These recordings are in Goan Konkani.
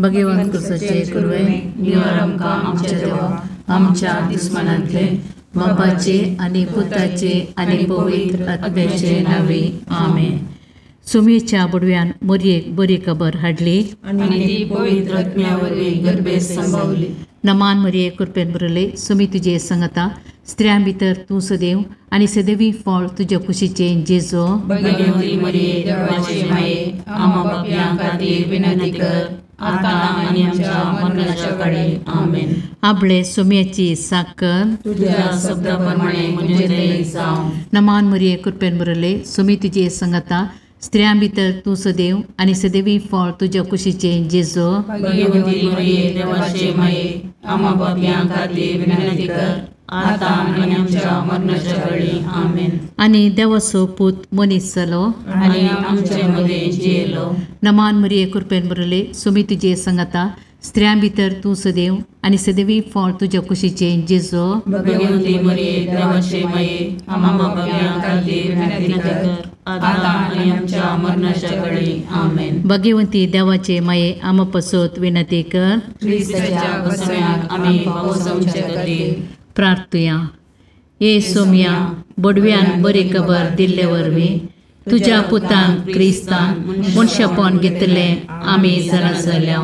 भगवंत कुसाचे कुरवे निवार आमकां आमच्या देवा आमच्या दुस्मनांतले बापाचे आनी पुताचे आनी पवित्र आत्म्याचे नांवे आमेन. सुमेच्या बुडव्यान मोरयेक बरी खबर हाडली आनी ती पवित्र आत्म्या वरवीं गर्भेत संभावली. नमान मरिये कृपेन भरले सुमी तुजे संगता स्त्रियां भितर तूं सदैव आनी सदैवी फळ तुज्या कुशीचें जेजो. भगवती मरिये देवाचे माये आम्हा पापयां खातीर विनंती कर आतां आनी आमच्या मरणाच्या काळी आमेन. आपले सुम्याची साकर तुझ्या शब्दा प्रमाणे म्हजें जावं. नमान मरिये कृपेन भरले सुमी तुजे संगता स्त्रियां भितर तूं सदैव आनी सदैवी फळ तुज्या कुशीचें जेजो. भगवती मरिये देवाचे माये आम्हा पापयां खातीर विनंती कर आतां आनी आमच्या मरणाच्या काळी आमेन. आनी देवाचो पूत मनीस जालो आनी आमचे मदें जियेलो. नमान मरिये कृपेन भरले सुमी तुजे संगता स्त्रियां भितर तूं सदैव आनी सदैवी फळ तुज्या कुशीचें जेजो. भगवती मरिये देवाचे माये आम्हा पापयां खातीर विनंती कर आतां आनी आमच्या मरणाच्या काळी आमेन. भगवंती देवाचे माये आम्हा पसत विनंती कर. क्रिस्ताच्या बसव्याक आमी पावसाचे खातीर प्रार्थुया. ये सोम्या बडव्यान बरी खबर दिल्ले वरवीं तुज्या पुतान क्रिस्तान मनशापण घेतलें आमी जाणा जाल्या.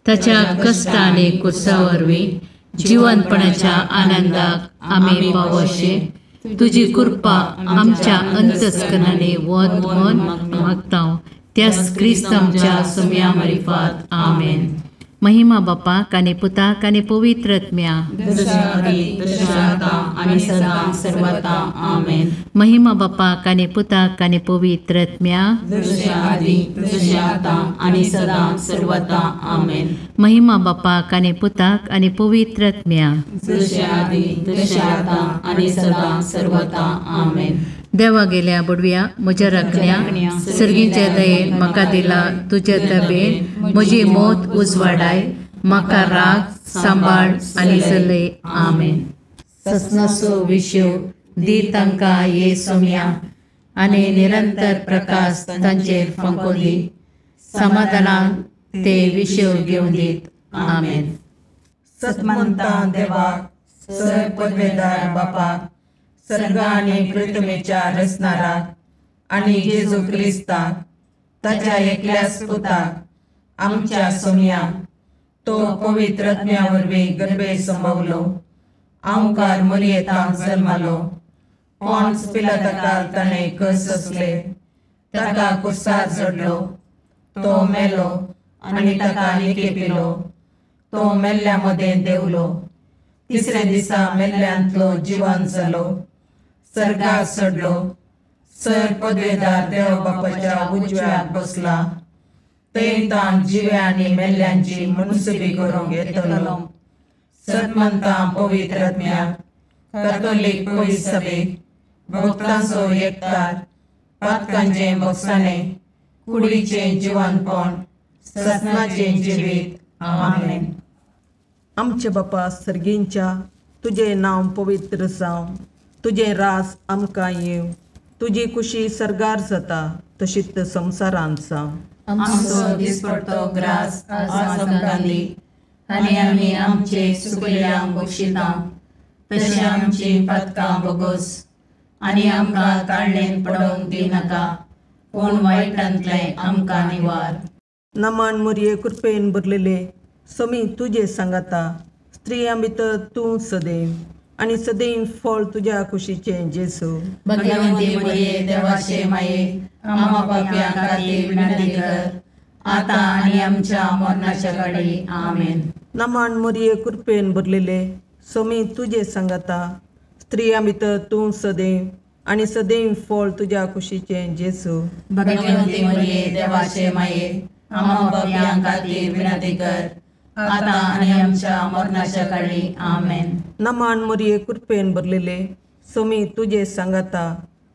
ताच्या कश्ट आनी कुर्सा वरवीं जिवनपणाच्या आनंदाक आमी पावोशे तुजी कृपा आमच्या अंतस्करणांनी वत म्हूण मागता त्याच क्रिस्त आमच्या सोम्या मारिफात आमेन. महिमा बापाक आनी पुताक आनी पवित्र आत्म्या. महिमा बापाक आनी पुताक आनी पवित्र आत्म्या. महिमा बापाक आनी पुताक आनी पवित्र आत्म्या. देवा गेल्या बुडव्या म्हज्या राखण्या सर्गीच्या दयेन म्हाका दिला तुज्या दबेन म्हजी मौत उजवाडाय म्हाका राग सांबाळ आनी चलय आमेन. ससनाचो विशय दी तांकां ये सोम्या आनी निरंतर प्रकाश तांचेर फांको दी समाधानान ते विशय घेवन दीत आमेन. सतमंता देवाक सर पदवेदार बापाक सर्ग आनी पृथ्वीच्या रचणाराक आनी जेजू क्रिस्ताक ताच्या एकल्याच पुताक आमच्या सोम्याक तो पवित्र आत्म्या वरवीं गर्भे संभवलो आंवकार मरियेतांक जल्मालो पॉन्स पिलाताकाल ताणें कस सोंसले ताका कुर्सार चडलो तो मेलो आनी ताका निकेपिलो तो मेल्ल्या मदें देंवलो तिसऱ्या दिसा मेल्ल्यांतलो जिवन जालो सर्गाक चडलो सर पदवेदार देव बापाच्या उजव्याक बसला थंय ताण जिव्या आनी मेल्ल्यांची मनसुबी करूंक येतलो. सतमंता पवित्र आत्म्याक कॅथोलीक पवित्र सभेक भक्तांचो एकतार पातकांचें भोगसाणें कुडीचें जिवनपण ससनाचें जिवीत आमेन. आमचे बापा सर्गींच्या तुजें नांव पवित्र जावं तुजें राज आमकां येवं तुजी कुशी सर्गार जाता तशीच संवसारांत जावं. आमचो दिसपडतो ग्रास आज आमकां दी आनी आमी आमचे सुकल्यांक बक्षिता तशें आमची पातकां बोगोस आनी आमकां ताळणेन पडोवंक दिनाका पूण वायटांतलें आमकां निवार. नमान मोरये कृपेन भरलेले समी तुजे सांगाता स्त्रियां भितर तूं सदैव आनी सदैव फळ तुज्या कुशीचें जेजू. भगवंती मरिये देवाचे माये आम्हा पापयां खातीर विनंती कर आतां आनी आमच्या मरणाच्या काळी आमेन. नमान मोरये कृपेन भरलेले समी तुजे सांगाता स्त्रियां भितर तूं सदैव आनी सदैव फळ तुज्या कुशीचें जेजू. भगवंती मरिये देवाचे माये आम्हा पापयां खातीर विनंती कर आतां आनी आमच्या मरणाच्या काळी आमेन. नमान मोरये कृपेन भरलेले समी तुजे सांगाता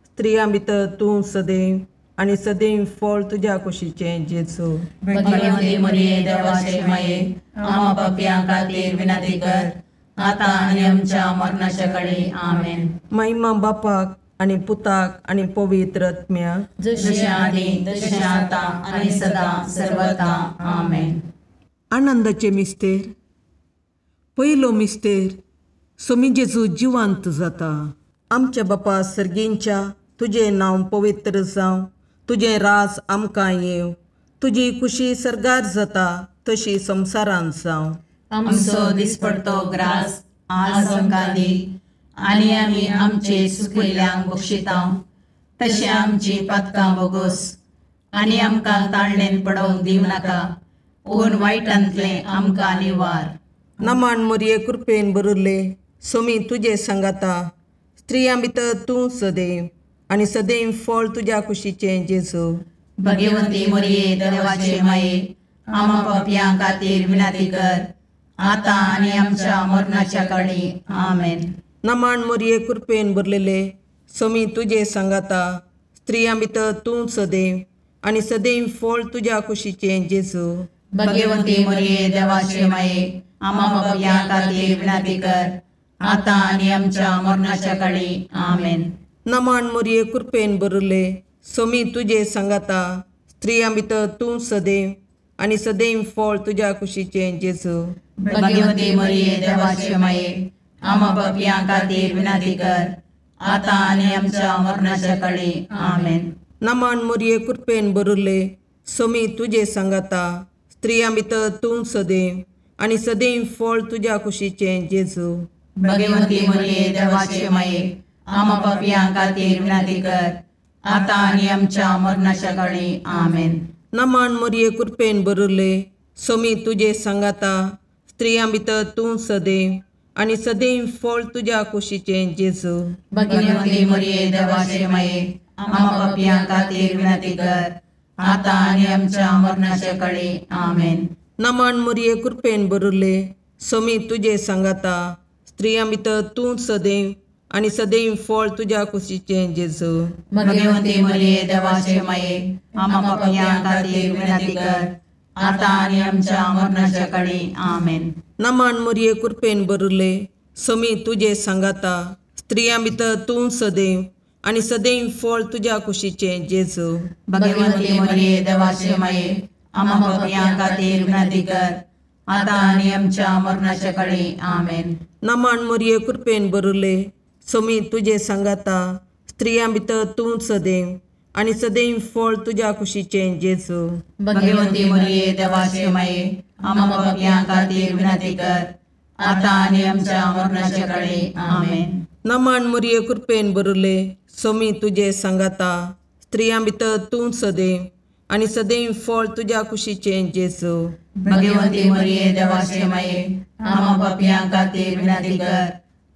स्त्रियां भितर तूं सदैव आनी सदैव फळ तुज्या कुशीचें जेजू. भगवंती मरिये देवाचे माये आम्हा पापयां खातीर विनंती कर आतां आनी आमच्या मरणाच्या काळी आमेन. महिमा बापाक आनी पुताक आनी पवित्र आत्म्याक जशें आदी तशें आतां आनी सदां सर्वता आमेन. आनंदाचे मिस्तेर. पयलो मिस्तेर सोमी जेजू जिवांत जाता. आमच्या बापा सर्गींच्या, तुजें नांव पवित्र जावं, तुजें राज आमकां येवं, तुजी खुशी सर्गार जाता तशी संवसारांत जावं. आमचो दिसपडतो ग्रास आज आमकां दी आनी आमी आमचे सुकिल्ल्यांक बक्षिता तशें आमची पातकां बोगोस आनी आमकां ताळणेन पडोवंक दिवं नाका पूण वायटांतलें आमकां निवार. नमान मोरये कृपेन बरुल्ले सोमी तुजे सांगाता, स्त्रियां भितर तूं सदैव आनी सदैव फळ तुज्या कुशीचें जेजू. भगवंती मोरये देवाचे माये, आमा पापयां खातीर विनंती कर आतां आनी आमच्या मरणाच्या काळी. आमेन. नमान मोरये कृपेन भरलेले सोमी तुजे सांगाता, स्त्रियां भितर तूं सदैव आनी सदैव फळ तुज्या कुशीचें जेजू. भगवंती मोरये देवाचे माये, आमा पापयां खातीर विनंती कर आतां आनी आमच्या मरणाच्या काळी. आमेन. नमान मोरये कृपेन भरले सोमी तुजे सांगाता, स्त्रियां भितर तूं सदैव आनी सदैव फळ तुज्या कुशीचें जेजू. भगवंती मोरये देवाचे माये, आमा पापयां खातीर विनंती कर आतां आनी आमच्या मरणाच्या काळी. आमेन. नमान मोरये कृपेन भरले सोमी तुजे सांगाता, स्त्रियां भितर तूं सदैव आनी सदैव फळ तुज्या कुशीचें जेजू. भगवंती मोरये देवाचे माये, आमा पापयां खातीर विनंती कर आतां आनी आमच्या मरणाच्या काळी. आमेन. नमान मोरये कृपेन भरले सोमी तुजे सांगाता, स्त्रियां भितर तूं सदैव आनी सदैव फळ तुज्या कुशीचें जेजू. भगवंती मोरये देवाचे माये, आमा पापयां खातीर विनंती कर आतां आनी आमच्या मरणाच्या काळी. आमेन. नमान मोरये कृपेन भरले सोमी तुजे सांगाता, स्त्रियां भितर तूं सदैव आनी सदैव फळ तुज्या कुशीचें जेजू. भगवंती मोरये देवाचे माये, आमा पापयां खातीर विनंती कर आतां आनी आमच्या मरणाच्या काळी. आमेन. नमान मोरये कृपेन भरले सोमी तुजे सांगाता, स्त्रियां भितर तूं सदैव आनी सदैव फळ तुज्या कुशीचें जेजू. भगवंती मोरये देवाचे माये, आमा पापयां खातीर विनंती कर आतां आनी आमच्या मरणाच्या काळी. आमेन. नमान मोरये कृपेन भरले सोमी तुजे सांगाता, स्त्रियां भितर तूं सदैव आनी सदैव फळ तुज्या कुशीचें जेजू. भगवंती मोरये देवाचे माये, आमा पापयां खातीर विनंती कर आतां आनी आमच्या मरणाच्या काळी. आमेन. नमान मोरये कृपेन भरले सोमी तुजे सांगाता, स्त्रियां भितर तूं सदैव आनी सदैव फळ तुज्या कुशीचें जेजू. भगवंती मोरये देवाचे माये, आमा पापयां खातीर विनंती कर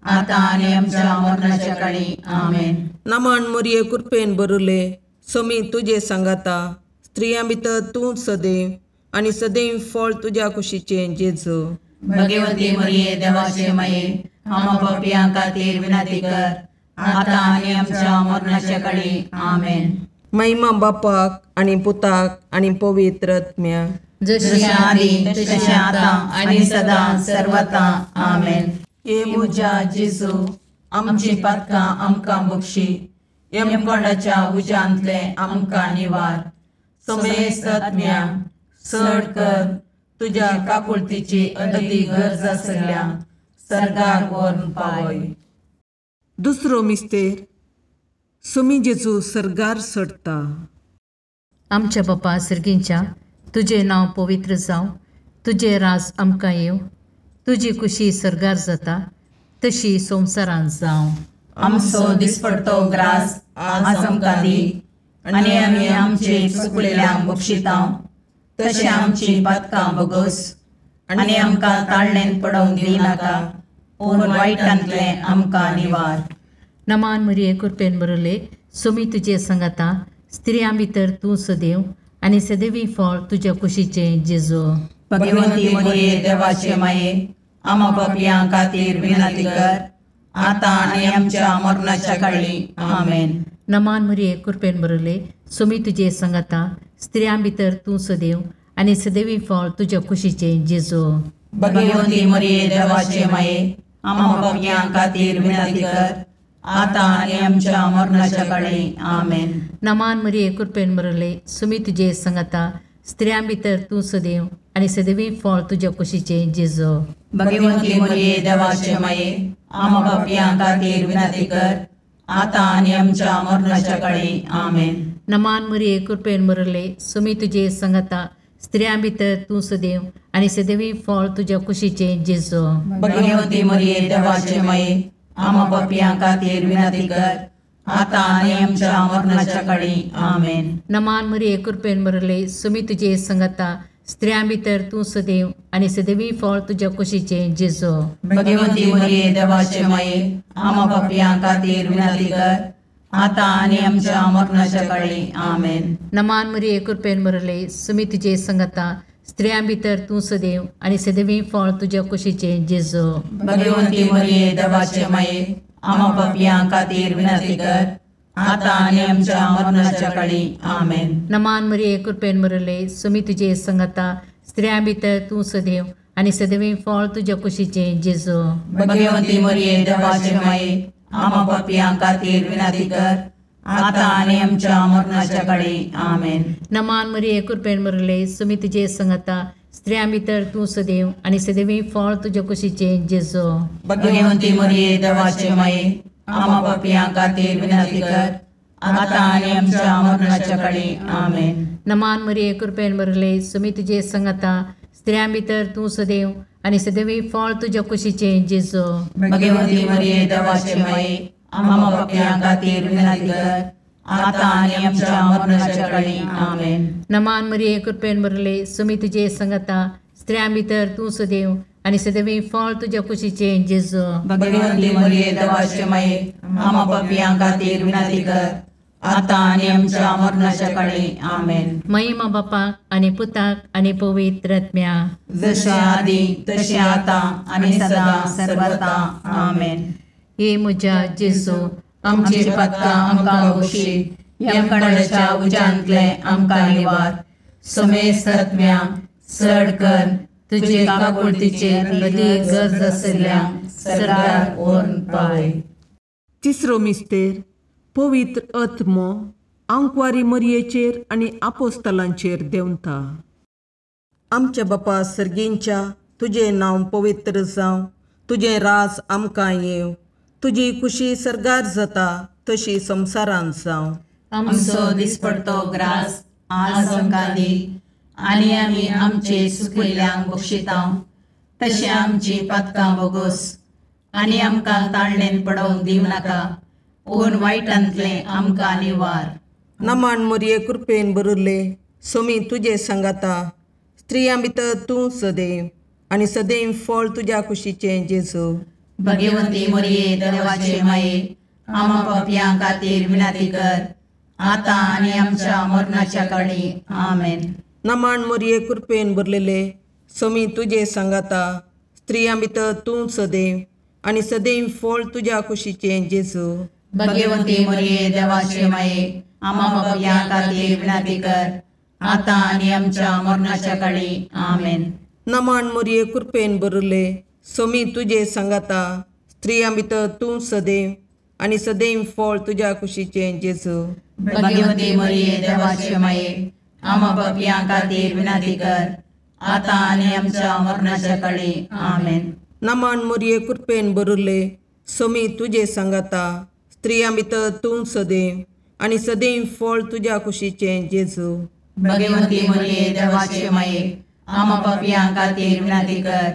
आतां आनी आमच्या मरणाच्या काळी. आमेन. नमान मोरये कृपेन भरले सोमी तुजे सांगाता, स्त्रियां भितर तूं सदैव आनी सदैव फळ तुज्या कुशीचें जेजू. भगवंती मोरये देवाचे माये, आमा पापयां खातीर विनंती कर आतां आनी आमच्या मरणाच्या काळी. आमेन. महिमा बापाक आनी पुताक आनी पवित्र आत्म्याक, जशी आदी तशें आतां आनी सदां सर्वता. आमेन. हे म्हज्या जेजू, आमची पातकां आमकां बक्षी, यमकोंडाच्या उज्यांतलें आमकां निवार, समेस्त आत्म्या चड कर तुज्या काकुळतीची अदती गरज आसल्या सर्गाक व्हरून पावय. दुसरो मिस्तेर सोमी जेजू सर्गार चडटा. आमच्या बापा सर्गींच्या, तुजें नांव पवित्र जावं, तुजें राज आमकां येवं, तुजी खुशी सर्गार जाता तशी संवसारांत जावं. आमचो दिसपडतो ग्रास आज आमकां दी आनी आमी आमचे चुकलेल्यांक बक्षिता तशें आमची पातकां बोगोस आनी आमकां ताळणेन पडोवंक दिनाका पूण वायटांतलें आमकां निवार. नमान मरिये कृपेन बरले सोमी तुजे सांगाता, स्त्रियां भितर तूं सदैव आनी सदैवी फळ तुज्या कुशीचें जेजू. भगवंती मरिये देवाचे माये, आमा पापयां खातीर विनंती कर आतां आनी आमच्या मरणाच्या काळी. आमेन. नमान मरिये कृपेन बरले सोमी तुजे सांगाता, स्त्रियां भितर तूं सदैव आनी सदैवी फळ तुज्या कुशीचें जेजू. भगवंती मरिये देवाचे माये, आमा पापयां खातीर विनंती कर आतां आनी आमच्या मरणाच्या काळी. आमेन. नमान मरिये कृपेन बरले सोमी तुजे सांगाता, स्त्रियां भितर तूं सदैव आनी सदैवी फळ तुज्या कुशीचें जेजू. भगवंती मरिये देवाचे माये, आम्हा पापयां खातीर विनंती कर, आतां आनी आमच्या मरणाच्या काळी. आमेन. नमान मरिये, कृपेन भरले, सुमी तुजे संगता, स्त्रियां भितर तूं सदैव आनी सदैवी फळ तुज्या कुशीचें जेजू. भगवंती मरिये देवाचे माये, आम्हा पापयां खातीर विनंती कर, आतां आनी आमच्या मरणाच्या काळी. आमेन. नमान मरिये, कृपेन भरले, सुमी तुजे संगता, स्त्रियां भितर तूं सदैव आनी सदैवी फळ तुज्या कुशीचें जेजू. भगवंती मरिये देवाचे माये, आम्हा पापयां खातीर विनंती कर, आतां आनी आमच्या मरणाच्या काळी. आमेन. नमान मरिये, कृपेन भरले, सुमी तुजे संगता, स्त्रियां भितर तूं सदैव आनी सदैवी फळ तुज्या कुशीचें जेजू. भगवंती मरिये देवाचे माये, आम्हा पापयां खातीर विनंती कर, आतां आनी आमच्या मरणाच्या काळी. आमेन. नमान मरिये, कृपेन भरले, सुमी तुजे संगता, स्त्रियां भितर तूं सदैव आनी सदैवी फळ तुज्या कुशीचें जेजू. भगवंती मरिये देवाचे माये, आम्हा पापयां खातीर विनंती कर, आतां आनी आमच्या मरणाच्या काळी. आमेन. नमान मरिये, कृपेन भरले, सुमी तुजे संगता, स्त्रियां भितर तूं सदैव आनी सदैवी फळ तुज्या कुशीचें जेजू. भगवंती मरिये देवाचे माये, आम्हा पापयां खातीर विनंती कर, आतां आनी आमच्या मरणाच्या काळी. आमेन. नमान मरिये, कृपेन भरले, सुमी तुजे संगता, स्त्रियां भितर तूं सदैव आनी सदैवी फळ तुज्या कुशीचें जेजू. भगवंती मरिये देवाचे माये, आम्हा पापयां खातीर विनंती कर, आतां आनी आमच्या मरणाच्या काळी. आमेन. नमान मरिये, कृपेन भरले, सुमी तुजे संगता, स्त्रियां भितर तूं सदैव आनी सदैवी फळ तुज्या कुशीचें जेजू. भगवंती मरिये देवाचे माये, आम्हा पापयां खातीर विनंती कर, आतां आनी आमच्या मरणाच्या काळी. आमेन. महिमा बापाक आनी पुताक आनी पवित्र आत्म्या, जशें आदी तशें आतां आनी सदां सर्वता. आमेन. हे म्हज्या जेजू, आमची पातकां आमकां बक्षी, यमकंडाच्या उज्यांतले आमकां निवार, समेस्त आत्म्या चड कर तुजे काकुळतीचेर अदीक गरज आशिल्ल्या सरकार व्हरून पावय. तिसरो मिस्तेर पवित्र आत्मो आंकवारी मरियेचेर आनी आपोस्तलांचेर देंवता. आमच्या बापा सर्गींच्या, तुजें नांव पवित्र जावं, तुजें राज आमकां येवं, तुजी कुशी सर्गार जाता तशी संवसारांत जावं. आमचो दिसपडतो ग्रास आज आमकां दी, आनी आमी आमचे सुकिल्ल्यांक बक्षिता तशें आमची पातकां बोगोस, आनी आमकां ताळणेन पडोवंक दिवं नाका, पूण वायटांतलें आमकां निवार. नमान मरिये, कृपेन भरिल्ले, सोमी तुजे सांगाता, स्त्रियां भितर तूं सदैव आनी सदैव फळ तुज्या कुशीचें जेजू. भगवंती मरिये देवाचे माये, आम्हा पापयां खातीर विनंती कर, आतां आनी आमच्या मरणाच्या काळी. आमेन. नमान मरिये, कृपेन भरलेले, सोमी तुजे सांगाता, स्त्रियां भितर तूं सदैव आनी सदैव फळ तुज्या कुशीचें जेजू. भगवंती मरिये देवाचे माये, आम्हा पापयां खातीर विनंती कर, आतां आनी आमच्या मरणाच्या काळी. आमेन. नमान मरिये, कृपेन भरिल्ले, सोमी तुजे सांगाता, स्त्रियां भितर तूं सदैव आनी सदैव फळ तुज्या कुशीचें जेजू. भगवंती मरिये देवाचे माये, आम्हा पापयां खातीर विनंती कर, आतां आनी आमच्या मरणाच्या काळी. आमेन. नमान मरिये, कृपेन भरिल्ले, सोमी तुजे सांगाता, स्त्रियां भितर तूं सदैव आनी सदैव फळ तुज्या कुशीचें जेजू. भगवंती मरिये देवाचे माये, आम्हा पापयां खातीर विनंती कर,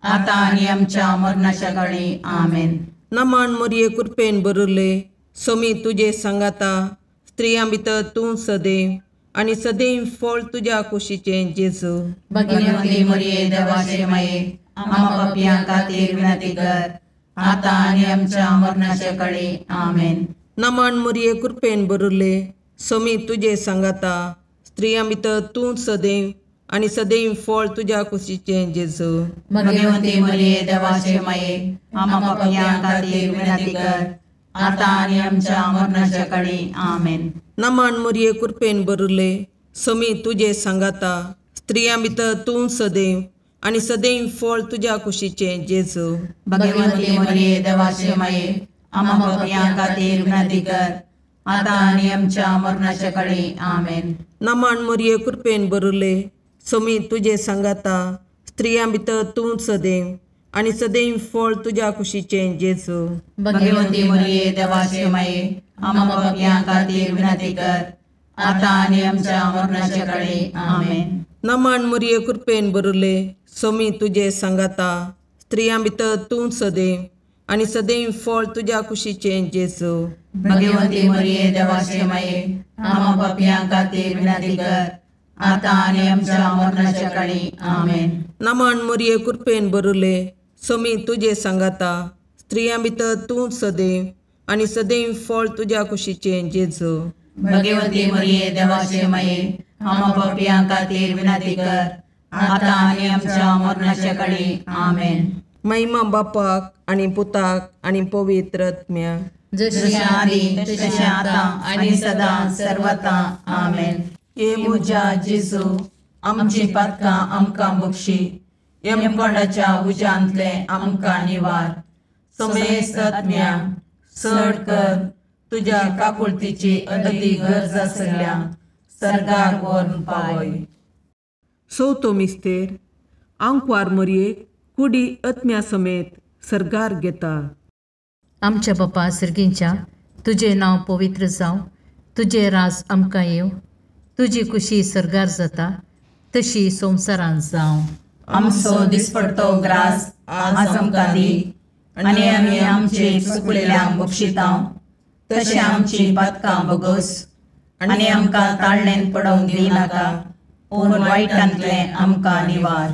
आतां आनी आमच्या मरणाच्या काळी. आमेन. नमान मरिये, कृपेन भरिल्ले, सोमी तुजे सांगाता, स्त्रियां भितर तूं सदैव आनी सदैव फळ तुज्या कुशीचें जेजू. भगवंती मरिये देवाचे माये, आम्हा पापयां खातीर विनंती कर, आतां आनी आमच्या मरणाच्या काळी. आमेन. नमान मरिये, कृपेन भरिल्ले, सोमी तुजे सांगाता, स्त्रियां भितर तूं सदैव आनी सदैव फळ तुज्या कुशीचें जेजू. भगवंती मरिये देवाचे माये, आम्हा पापयां खातीर विनंती कर, आतां आनी आमच्या मरणाच्या काळी. आमेन. नमान मरिये, कृपेन भरिल्ले, सोमी तुजे सांगाता, स्त्रियां भितर तूं सदैव आनी सदैव फळ तुज्या कुशीचें जेजू. भगवंती मरिये देवाचे माये, आम्हा पापयां खातीर विनंती कर, आतां आनी आमच्या मरणाच्या काळी. आमेन. नमन मरिये कृपेन भरिल्ले, स्वामी तुजे सांगाता, स्त्रियां भितर तूं सदैव आनी सदैव फळ तुज्या कुशीचें जेजू. भगवंती मरिये देवाचे माये, आम्हा पापयां खातीर विनंती कर, आतां आनी आमच्या मरणाच्या काळी. आमेन. नमन मरिये कृपेन भरिल्ले, स्वामी तुजे सांगाता, स्त्रियां भितर तूं सदैव आनी सदैव फळ तुज्या कुशीचें जेजू. भगवंती मरिये देवाचे माये, आम्हा पापयां खातीर विनंती कर, आतां आनी आमच्या मरणाच्या काळी. आमेन. नमन मरिये कृपेन भरिल्ले, स्वामी तुजे सांगाता, स्त्रियां भितर तूं सदैव आनी सदैव फळ तुज्या कुशीचें जेजू. भगवंती मरिये देवाचे माये, आम्हा पापयां खातीर विनंती कर, आतां आनी आमच्या मरणाच्या काळी. आमेन. महिमा बापाक आनी पुताक आनी पवित्र आत्म्याक, जशें आदी तशें आतां आनी सदां सर्वता. आमेन. हे म्हज्या जेजू, आमची पातकां आमकां बक्षी, यमकोंडाच्या उज्यांतलें आमकां निवार, समेस्त आत्म्यांक चड कर तुज्या काकुळतीची अदती गरज आसल्या सर्गाक व्हरून पावय. चवथो मिस्तेर आंकवार मरयेक कुडी आत्म्या समेत सर्गार घेता. आमच्या बापा सर्गींच्या, तुजें नांव पवित्र जावं, तुजें राज आमकां येवं, तुजी कुशी सर्गार जाता तशी संवसारांत जावं. आमचो दिसपडतो ग्रास आज आमकां दी, आनी आमी आमचे चुकलेल्यांक बक्षितांव तशें आमची पातकां बगोस, आनी आमकां ताळणेन पडोवंक दिनाका, पूण वायटांतलें आमकां निवार.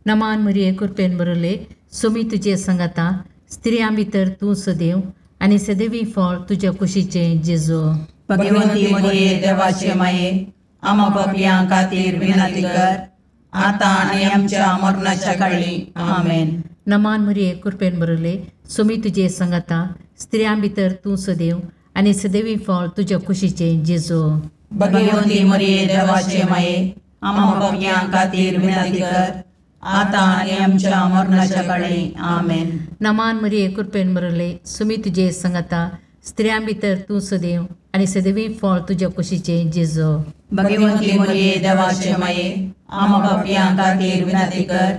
नमान मरिये कृपेन भरिल्ले, स्वामी तुजे सांगाता, स्त्रियां भितर तूं सदैव आनी सदैवी फळ तुज्या कुशीचें जेजू. भगवंती मरिये देवाचे माये, आम्हा पापयां खातीर विनंती कर, आतां आनी आमच्या मरणाच्या काळी. आमेन. नमान मरिये कृपेन भरिल्ले, स्वामी तुजे सांगाता, स्त्रियां भितर तूं सदैव आनी सदैवी फळ तुज्या कुशीचें जेजू. भगवंती मरिये देवाचे माये, आम्हा पापयां खातीर विनंती कर, आतां आनी आमच्या मरणाच्या काळी. आमेन. नमान मरिये कृपेन भरिल्ले, स्वामी तुजे सांगाता, स्त्रियां भितर तूं सदैव आनी सदैवी फळ तुज्या कुशीचें जेजू. भगवंती मरिये देवाचे माये, आम्हा पापयां खातीर विनंती कर,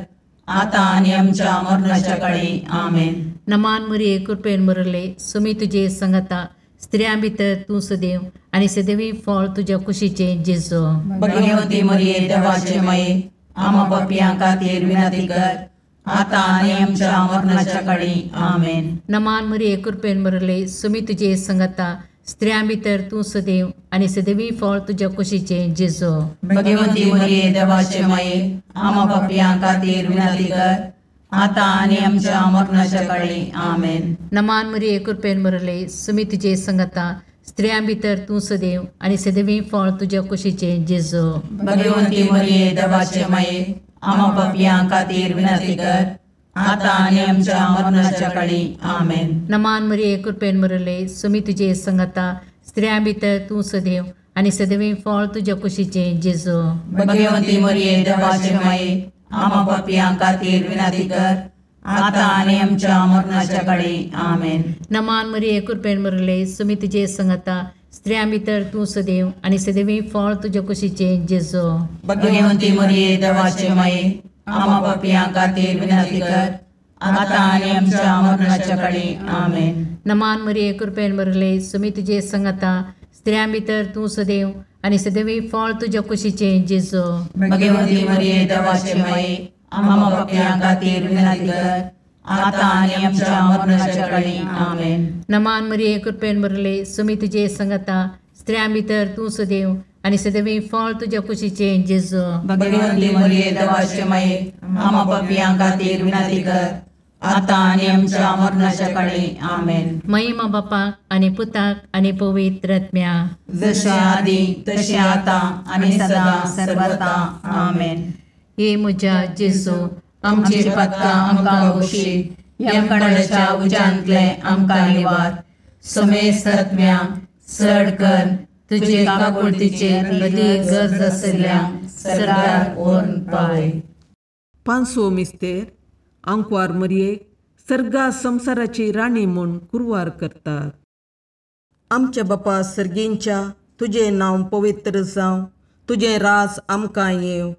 आतां आनी आमच्या मरणाच्या काळी. आमेन. नमान मरिये कृपेन भरिल्ले, स्वामी तुजे सांगाता, स्त्रियां भितर तूं सदैव आनी सदैवी फळ तुज्या कुशीचें जेजू. भगवंती मरिये देवाचे माये, आम्हा पापयां खातीर विनंती कर, आतां आनी आमच्या मरणाच्या काळी. आमेन. नमान मरिये कृपेन भरिल्ले, स्वामी तुजे सांगाता, स्त्रियां भितर तूं सदैव आनी सदैवी फळ तुज्या कुशीचें जेजू. भगवंती मरिये देवाचे माये, आम्हा पापयां खातीर विनंती कर, आतां आनी आमच्या मरणाच्या काळी. आमेन. नमान मरिये कृपेन भरिल्ले, स्वामी तुजे सांगाता, स्त्रियां भितर तूं सदैव आनी सदैवी फळ तुज्या कुशीचें जेजू. भगवंती मरिये देवाचे माये, आम्हा पापयां खातीर विनंती कर, आतां आनी आमच्या मरणाच्या काळी. आमेन. नमान मरिये कृपेन भरिल्ले, स्वामी तुजे सांगाता, स्त्रियां भितर तूं सदैव आनी सदैवी फळ तुज्या कुशीचें जेजू. भगवंती मरिये देवाचे माये, आम्हा पापयां खातीर विनंती कर, आतां आनी आमच्या मरणाच्या काळी. आमेन. नमान मरिये कृपेन भरिल्ले, स्वामी तुजे सांगाता, स्त्रियां भितर तूं सदैव आनी सदैवी फळ तुज्या कुशीचें जेजू. भगवंती मरिये देवाचे माये, आम्हा पापयां खातीर विनंती कर, आतां आनी आमच्या मरणाच्या काळी. आमेन. नमान मरिये कृपेन भरिल्ले, स्वामी तुजे सांगाता, स्त्रियां भितर तूं सदैव आनी सदैवी फळ तुज्या कुशीचें जेजू. भगवंती मरिये देवाचे माये, आम्हा पापयां खातीर विनंती कर, आतां आनी आमच्या मरणाच्या काळी. आमेन. नमान मरिये कृपेन भरिल्ले, स्वामी तुजे सांगाता, स्त्रियां भितर तूं सदैव आनी सदैवी फळ तुज्या कुशीचें जेजू. भगवंती मरिये देवाचे माये, आम्हा पापयां खातीर विनंती कर, आतां आनी आमच्या मरणाच्या काळी. आमेन. महिमा बापाक आनी पुताक आनी पवित्र आत्म्याक, जशें आदी तशें आतां आनी सदां सर्वता. आमेन. हे म्हज्या जेजू, आमची पातकां आमकां बक्षी, यमकंडाच्या उज्यांतलें आमकां निवार, समेस्त आत्म्यांक चड कर तुजे काकुळतीचे अदीक गरज आशिल्ल्यांक सर्गार व्हरून पावय. पांचवो मिस्तेर आंकवार मरयेक सर्गा संवसाराची राणी म्हूण कुरवार करतात. आमच्या बापा सर्गींच्या तुजें नांव पवित्र जावं, तुजें राज आमकां येवं,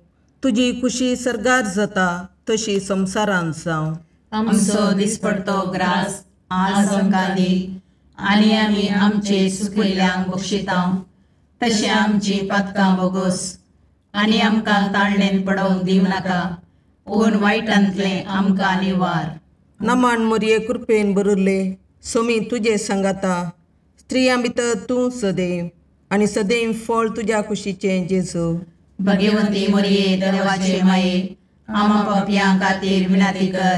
तुजी खुशी सर्गार जाता तशी संवसारांत जावं. आमचो दिसपडतो ग्रास आज आमकां दी आनी आमी आमचे सुकिल्ल्यांक बक्षिता तशें आमची पातकां बोगोस आनी आमकां ताळणेन पडोवंक दिवं नाका पूण वायटांतलें आमकां निवार. नमान मोरये कृपेन बरुल्ले सोमी तुजे सांगाता, स्त्रियां भितर तूं सदैव आनी सदैव फळ तुज्या कुशीचें जेजू. भगवंती मोरये देवाचे माये आमा पापयां खातीर विनंती कर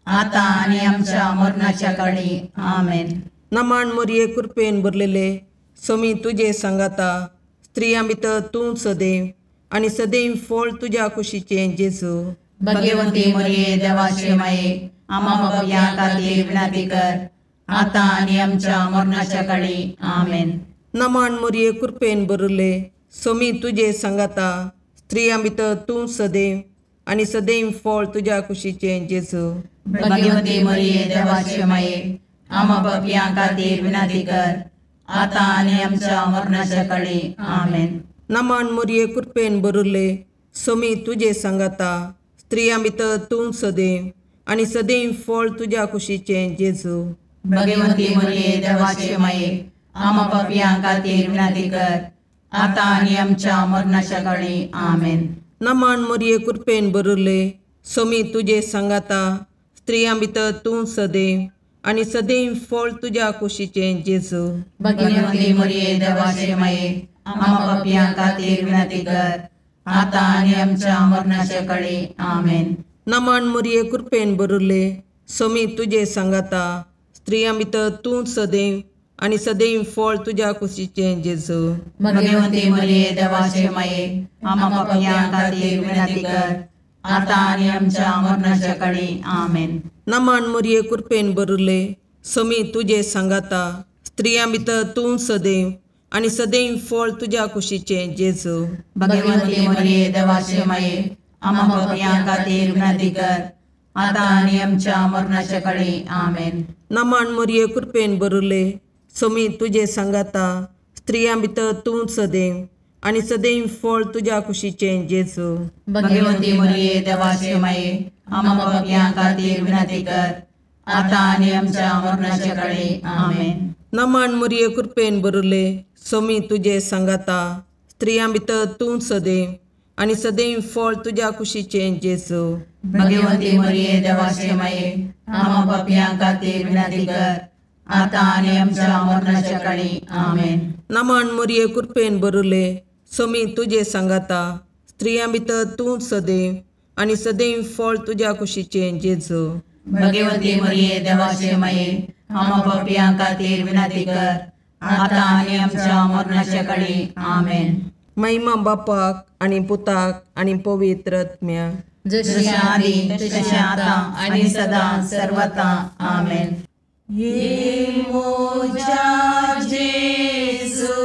आतां आनी आमच्या मरणाच्या काळी. आमेन. नमान मोरये कृपेन भरलेले सोमी तुजे सांगाता, स्त्रियां भितर तूं सदैव आनी सदैव फळ तुज्या कुशीचें जेजू. भगवंती मोरये देवाचे माये आमा पापयां खातीर विनंती कर आतां आनी आमच्या मरणाच्या काळी. आमेन. नमान मोरये कृपेन भरले सोमी तुजे सांगाता, स्त्रियां भितर तूं सदैव आनी सदैव फळ तुज्या कुशीचें जेजू. भगवंती मोरये देवाचे माये आमा पापयां खातीर विनंती कर आतां आनी आमच्या मरणाच्या काळी. आमेन. नमान मोरये कृपेन भरले सोमी तुजे सांगाता, स्त्रियां भितर तूं सदैव आनी सदैव फळ तुज्या कुशीचें जेजू. भगवंती मोरये देवाचे माये आमा पापयां खातीर विनंती कर आतां आनी आमच्या मरणाच्या काळी. आमेन. नमान मोरये कृपेन भरले सोमी तुजे सांगाता, स्त्रियां भितर तूं सदैव आनी सदैव फळ तुज्या कुशीचें जेजू. भगवंती मोरये देवाचे माये आमा पापयां खातीर विनंती कर आतां आनी आमच्या मरणाच्या काळी. आमेन. नमान मोरये कृपेन भरले सोमी तुजे सांगाता, स्त्रियां भितर तूं सदैव आनी सदैव फळ तुज्या कुशीचें जेजू. भगवंती मोरये देवाचे माये आमा पापयां खातीर विनंती कर आतां आनी आमच्या मरणाच्या काळी. आमेन. नमान मोरये कृपेन भरले सोमी तुजे सांगाता, स्त्रियां भितर तूं सदैव आनी सदैव फळ तुज्या कुशीचें जेजू. भगवंती मोरये देवाचे माये आमा पापयां खातीर विनंती कर आतां आनी आमच्या मरणाच्या काळी. आमेन. नमान मोरये कृपेन भरले सोमी तुजे सांगाता, स्त्रियां भितर तूं सदैव आनी सदैव फळ तुज्या कुशीचें जेजू. भगवंती मोरये देवाचे माये आमा पापयां खातीर विनंती कर आतां आनी आमच्या मरणाच्या काळी. आमेन. नमान मोरये कृपेन भरले सोमी तुजे सांगाता, स्त्रियां भितर तूं सदैव आनी सदैव फळ तुज्या कुशीचें जेजू. भगवंती मोरये देवाचे माये आमा पापयां खातीर विनंती कर आतां आनी आमच्या मरणाच्या काळी. आमेन. नमान मोरये कृपेन भरले सोमी तुजे सांगाता, स्त्रियां भितर तूं सदैव आनी सदैव फळ तुज्या कुशीचें जेजू. भगवंती मोरये देवाचे माये आमा पापयां खातीर विनंती कर आतां आनी आमच्या मरणाच्या काळी. आमेन. महिमा बापाक आनी पुताक आनी पवित्र आत्म्याक, जशी आदी तशें आतां आनी सदां सर्वता. आमेन. ये मोजा जेजू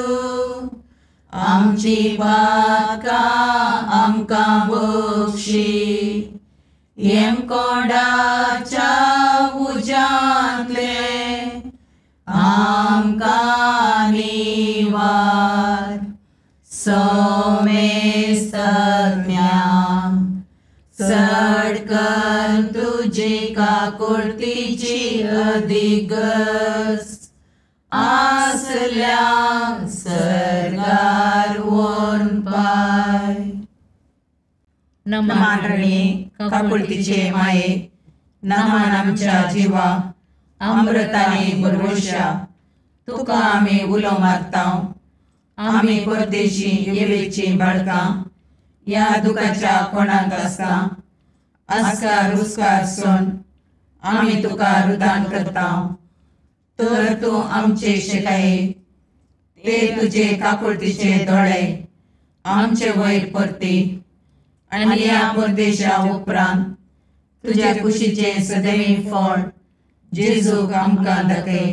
आमची पातकां आमकां बक्षी, येमकोंडाच्या उज्यांतले आमकां निवार. सोमेस्तज्ञा चड कर तुजी काकुळतीची अधिगस आसल्या सर्गार व्हरून पाय. नमान रणी काकुळतीचे माये, नमान आमच्या जिवा अमृताने भरवशा, तुका आमी उलो मारता. आमी परदेशी येवेची बाळकां ह्या दुखाच्या कोणाक आसता आस्कार उस्कार सोन आमी तुका रुदान करता. तर तूं आमचे शिकाये ते तुजे काकुळतीचे दोळे आमचे वयर परती आनी ह्या परदेशा उपरांत तुज्या कुशीचें सदैव फळ जेजूक आमकां दाखय.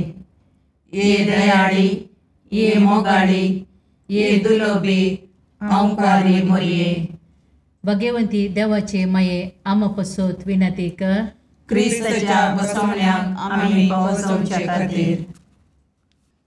ये दयाळी, ये मोगाळी, ये दुलोबी अंकारी मोरये. भगवंती देवाचे माये आमा पसोत विनंती कर. क्रिस्ताच्या बसवण्याक आमी पावसोवचे खातीर.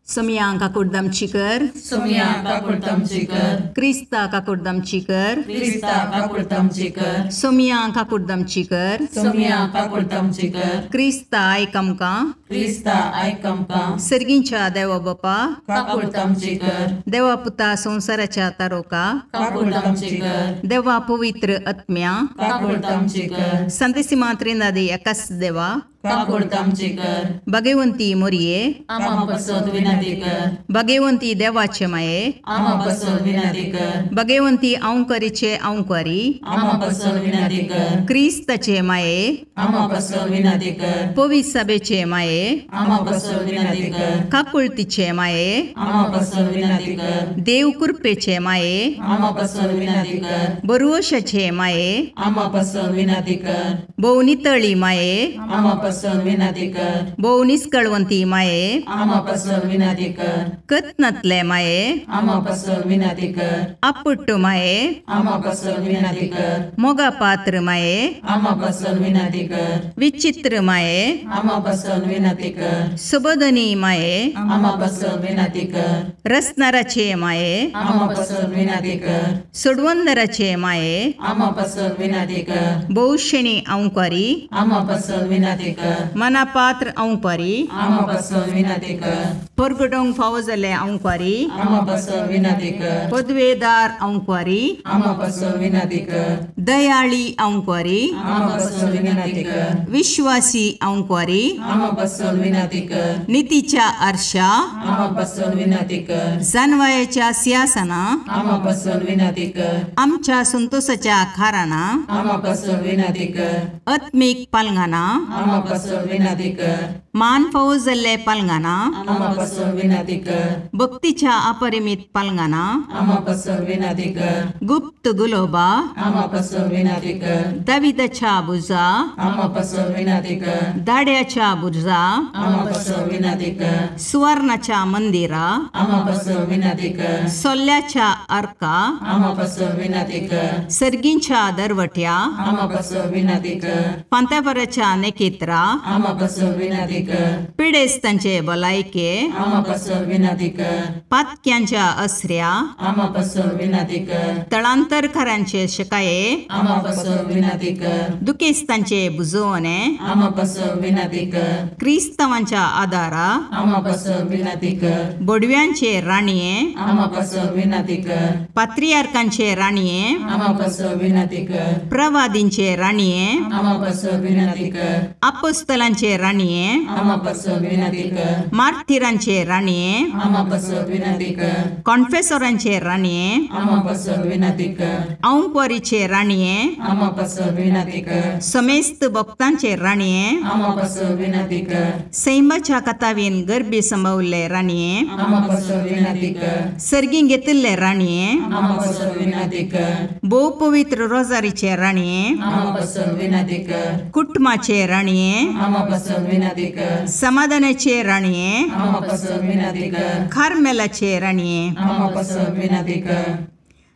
सोमया काकुडदामची कर, सोमया काकुडदामची कर, क्रिस्ता काकुडदामची कर, क्रिस्ता काकुडदामची कर, सोमया काकुडदामची कर, सोमया काकुडदामची कर, क्रिस्ता आयक आमकां, क्रिस्ता आयक आमकां, सर्गींच्या देवा बापा काकुडदामची कर, देवा पुता संवसाराच्या तारोका काकुडदामची कर, देवा पवित्र आत्म्या काकुडदामची कर, संतेसिमा त्रिनादी एकाच देवा काकुडदामची कर, भगवंती मोरये आमा पासत विनंती कर, भगवंती देवाचे माये आमा पासत विनंती कर, भगवंती औंकरीचे औंकरी आमा पासत विनंती कर, क्रिस्ताचे माये आमा पासत विनंती कर, पवित्र सभेचे माये आमा पासत विनंती कर, काकुळतीचे माये आमा पासत विनंती कर, देव कृपेचे माये आमा पासत विनंती कर, बरुवशाचे माये आमा पासत विनंती कर, भोव नितळी माये आमा पासत विनंती कर, भोव निस्कळवंती माये आमा पासत विनंती कर, कत्नातले माये आमा पासत विनंती कर, आपुट्ट माये आमा पासत विनंती कर, मोगा पात्र माये आमा पासत विनंती कर, विचित्र माये आमा पासत विनंती कर, सुबोधनी माये आमा पासत विनंती कर, रसनाराचे माये आमा पासत विनंती कर, सोडवंदराचे माये आमा पासत विनंती कर, भोवशेणी औंकारी आमा पासत विनंती कर, मनापात्र औंकारी आमा पासत विनंती कर, परगटोंक फावो जाल्ले औंकारी आमा पासत विनंती कर, पदवेदार औंकारी आमा पासत विनंती कर, दयाळी औंकारी आमा पासत विनंती कर, विश्वासी औंकारी आमा पासत विनंती कर, नितीच्या आरशा आमा पासत विनंती कर, जानवायाच्या सिंहासना आमा पासत विनंती कर, आमच्या संतोषाच्या खाराना आमा पासत विनंती कर, आत्मीक पालंगाना आमा पासत विनंती कर, मान फावो जाल्ले पालंगाना आमा पासत विनंती कर, भक्तीच्या अपरिमित पालंगाना आमा पासत विनंती कर, गुप्त गुलोबा आमा पासत विनंती कर, दाविदाच्या बुजा आमा पासत विनंती कर, दाड्याच्या बुर्जा आमा पासत विनंती कर, सुवर्णाच्या मंदिरा आमा पासत विनंती कर, सोल्ल्याच्या अर्का आमा पासत विनंती कर, सर्गींच्या दरवट्या आमा पासत विनंती कर, पांतापराच्या नेकेत्रा आमा पासत विनंती कर, पिडेस्तांचे भलायके आमा पासत विनंती कर, पातक्यांच्या असऱ्या आमा पासत विनंती कर, तळांतरकारांचे शकाये आमा पासत विनंती कर, दुखेस्तांचे बुजवणे आमा पासत विनंती कर, क्रिस्तावांच्या आदारा आमा पासत विनंती कर, बोडव्यांचे राणये आमा पासत विनंती कर, पात्रियार्कांचे राणये आमा पासत विनंती कर, प्रवादींचे राणये आमा पासत विनंती कर, अपोस्तलांचे राणये आमा पासत विनंती कर, मार्थिरांचे राणये आमा पासत विनंती कर, कॉन्फेसोरांचे राणये आमा पासत विनंती कर, औंकवारीचे राणये आमा पासत विनंती कर, समेस्त भक्तांचे राणये आमा पासत विनंती कर, सैमाच्या कथावीन गर्भी संभवल्ले राणये आमा पासत विनंती कर, सर्गीं घेतिल्ले राणये आमा पासत विनंती कर, भोव पवित्र रोजारीचे राणये आमा पासत विनंती कर, कुटुंबाचे राणये आमा पासत विनंती कर, समाधानाचे राणये आमा पासत विनंती कर, कार्मेलाचे राणये आमा पासत विनंती कर,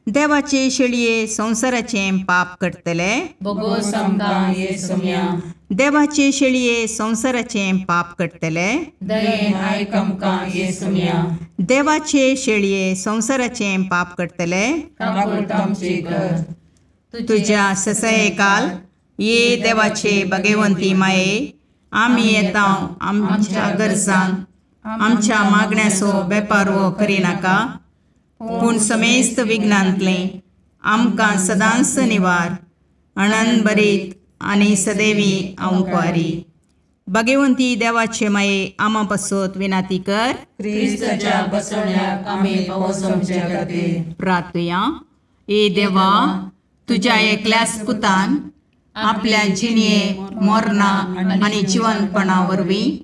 देवाचे शेळये संवसाराचे पाप करतले बोगोस आमकां ये सोम्या, देवाचे शेळये संवसाराचे पाप करतले दयेन आयक आमकां ये सोम्या, देवाचे शेळये संवसाराचे पाप करतले काकुळट आमची कर, तुझ्या ससयकाल ये देवाचे भगवंती माये आमी येता आमच्या गरजांक आमच्या मागण्याचो बेपारवो करिनाका पूण समेस्त विघ्नांतलें आमकां सदांच निवार अणनभरीत आनी सदैवी औंकवारी. भगवंती देवाचे माये आमा पासत विनाती कर. क्रिस्ताच्या बसवण्याक आमी पावस आमच्या खातीर प्रार्थुया. ए देवा, तुज्या एकल्याच पुतान आपल्या जिणये मरणा आनी जिवनपणा वरवीं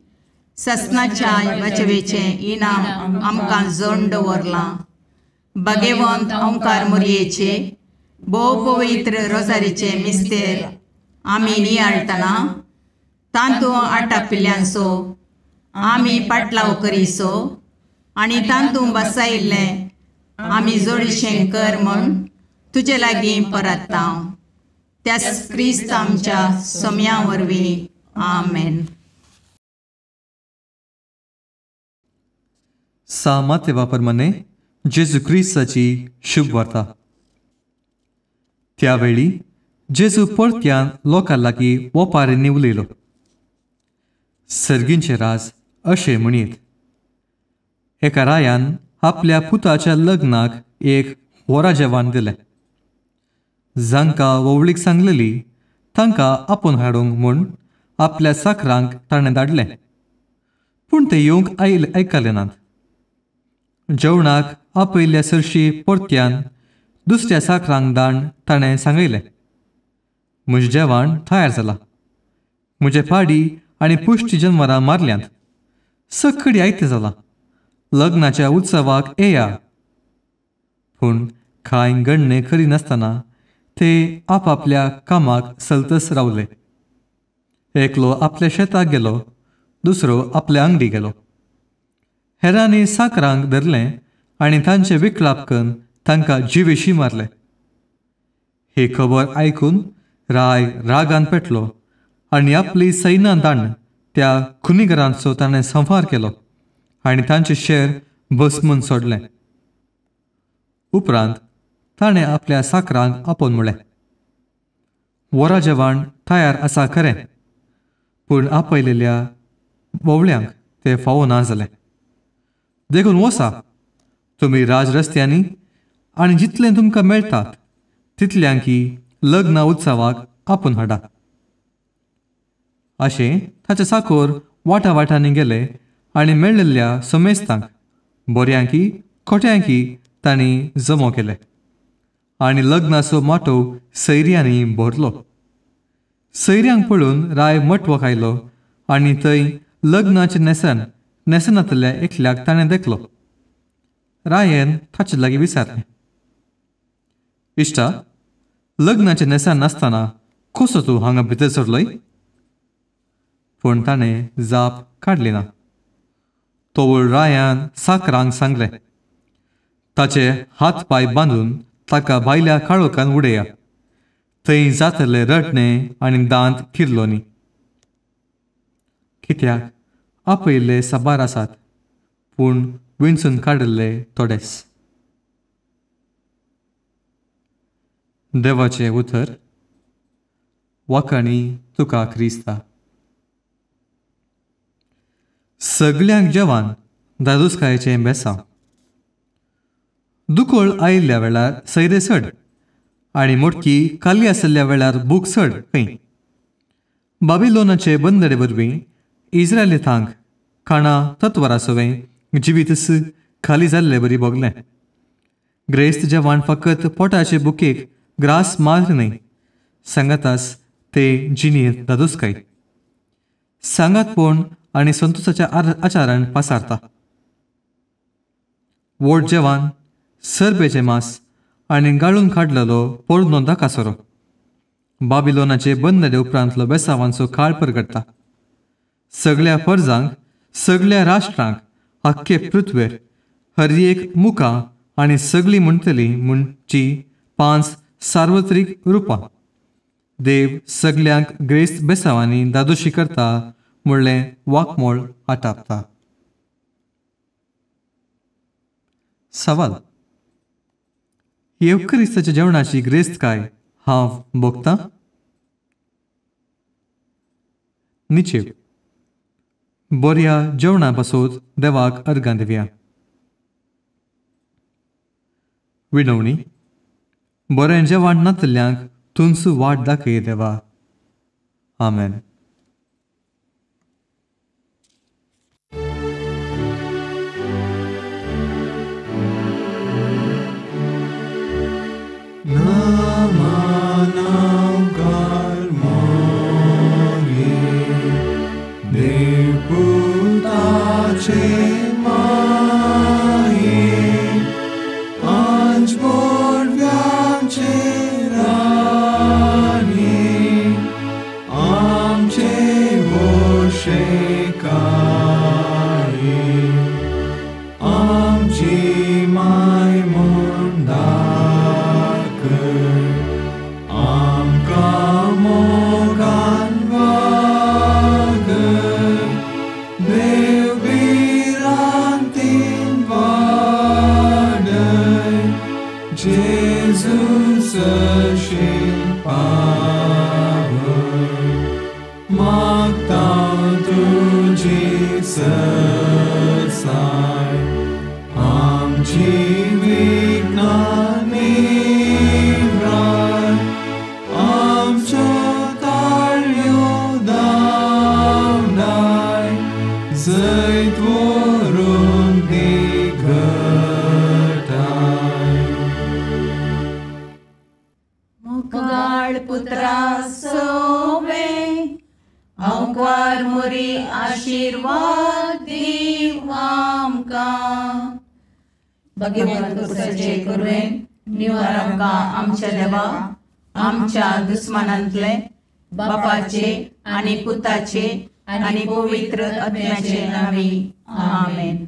ससनाच्या वाचवेचें इनाम आमकां जण दवरलां. भगवंत ओंकार मोरयेचे भोव पवित्र रोजारीचे मिस्तेर आमी नियाळटना तांतू आटापिल्ल्यांचो आमी पाटलाव करीसो आनी तांतू बसायिल्लें आमी जोडीशें कर म्हूण तुजे लागीं परत्ता. त्याच क्रिस्त आमच्या सोम्या वरवीं. आमेन. सा मातेवा प्रमाणे जेजू क्रिस्ताची शुभ वार्ता. त्या वेळी जेजू परत्यान लोकां लागीं वोपारींनी उलयलो. सर्गींचे राज अशें म्हणीत, एका रायान आपल्या पुताच्या लग्नाक एक व्हडा जेवण दिलें. जांकां व्होंवळीक सांगलेली तांकां आपोवन हाडूंक म्हूण आपल्या साकरांक ताणें धाडलें, पूण ते येवंक आयकले नात. जेवणाक आपयल्ल्या सरशी परत्यान दुसऱ्या साकरांक दाण ताणें सांगयलें, म्हजें जेवण तयार जालां, म्हजे पाडी आनी पुश्टी जनवरां मारल्यांत, सगळी आयतें जालां, लग्नाच्या उत्सवाक येया. पूण कांय गणणे करिनासतना ते आपापल्या कामाक सलतस रावले. एकलो आपल्या शेताक गेलो, दुसरो आपल्या आंगडी गेलो. हेरांनी साकरांक धरलें आनी तांचे विकलाप करून तांकां जिवेशी मारले. ही खबर आयकून राय रागान पेटलो आनी आपली सैन्यां दाण त्या खुनीगरांचो ताणें संहार केलो आनी तांचे शेर भस्मून सोडलें. उपरांत ताणें आपल्या साकरांक आपोवन म्हणलें, वरा जेवण तयार आसा खरें, पूण आपयलेल्या व्होवळ्यांक तें फावो ना जालें. देखून वसा तुमी राज रस्त्यांनी आनी जितलें तुमकां मेळटात तितल्यांकी लग्न उत्सवाक आपोवन हाडा. अशें ताचे साकोर वाटा वाटांनी गेले आनी मेळिल्ल्या समेस्तांक बऱ्यांकी खोट्यांकी तांणी जमो केले आनी लग्नाचो माटोव सैऱ्यांनी भरलो. सैऱ्यांक पळोवन राय मटवो आयलो आनी थंय लग्नाचें न्हेसण न्हेसनातल्या एकल्याक ताणें देखलो. रायन ताचे लागीं विचारलें, इश्टा, लग्नाचें न्हेसण नासतना कसो तूं हांगा भितर सरलोय? पूण ताणें जाप काडली ना. तोवळ रायान साकरांक सांगलें, ताचे हात पांय बांदून ताका भायल्या काळोखान उडया, थंय जातले रडणे आनी दांत किरलोनी. कित्याक आपयल्ले साबार आसात, पूण विंचून काडिल्ले थोडेच. देवाचें उतर. वाखाणी तुका क्रिस्ता. सगल्यांक जेवण दादोसकायेचें बेसांव. दुकोळ आयिल्ल्या वेळार सैरे सड आनी मोटकी खाली आशिल्ल्या वेळार भूक सड खंय. बाबिलोनाचे बंदडे वरवीं इस्रायलितांक खाणा तत्वरा सवें जिवीतच खाली जाल्ले बरी भोगलें. ग्रेस्त जेवण फकत पोटाचे बुकेक ग्रास मार न्हय, सांगातास ते जिणेंत दादोसकाय सांगातपण आनी संतोषाच्या आचारान पासारता. व्हड जेवण, सरबेचें मांस आनी गाळून काडलेलो पोरणो दाकासरो बाबिलोनाचे बंदडे उपरांतलो बेसावांचो काळ परगडटा. सगळ्या परजांक, सगळ्या राष्ट्रांक, आख्खे पृथ्वेर हर एक मुखां आनी सगळीं म्हणटली म्हणची 5 सार्वत्रीक रुपां. देव सगल्यांक ग्रेस्त बेसावांनी दादोशी करता म्हणलें वाकमोळ आटापता. सवाल, येवक्रिस्ताच्या जेवणाची ग्रेस्तकाय हांव भोगतां? निचेव, बऱ्या जेवणा पासत देवाक अर्गां दिवया. विनवणी, बरें जेवण नातल्यांक तुमचो वाट दाखय देवा. आमेन. Raani, भगवंत कुसाचे कुरवेन निवार आमकां आमच्या देवा आमच्या दुस्मानांतले बापाचे आनी पुताचे आनी पवित्र आत्म्याचे नांवी आमेन.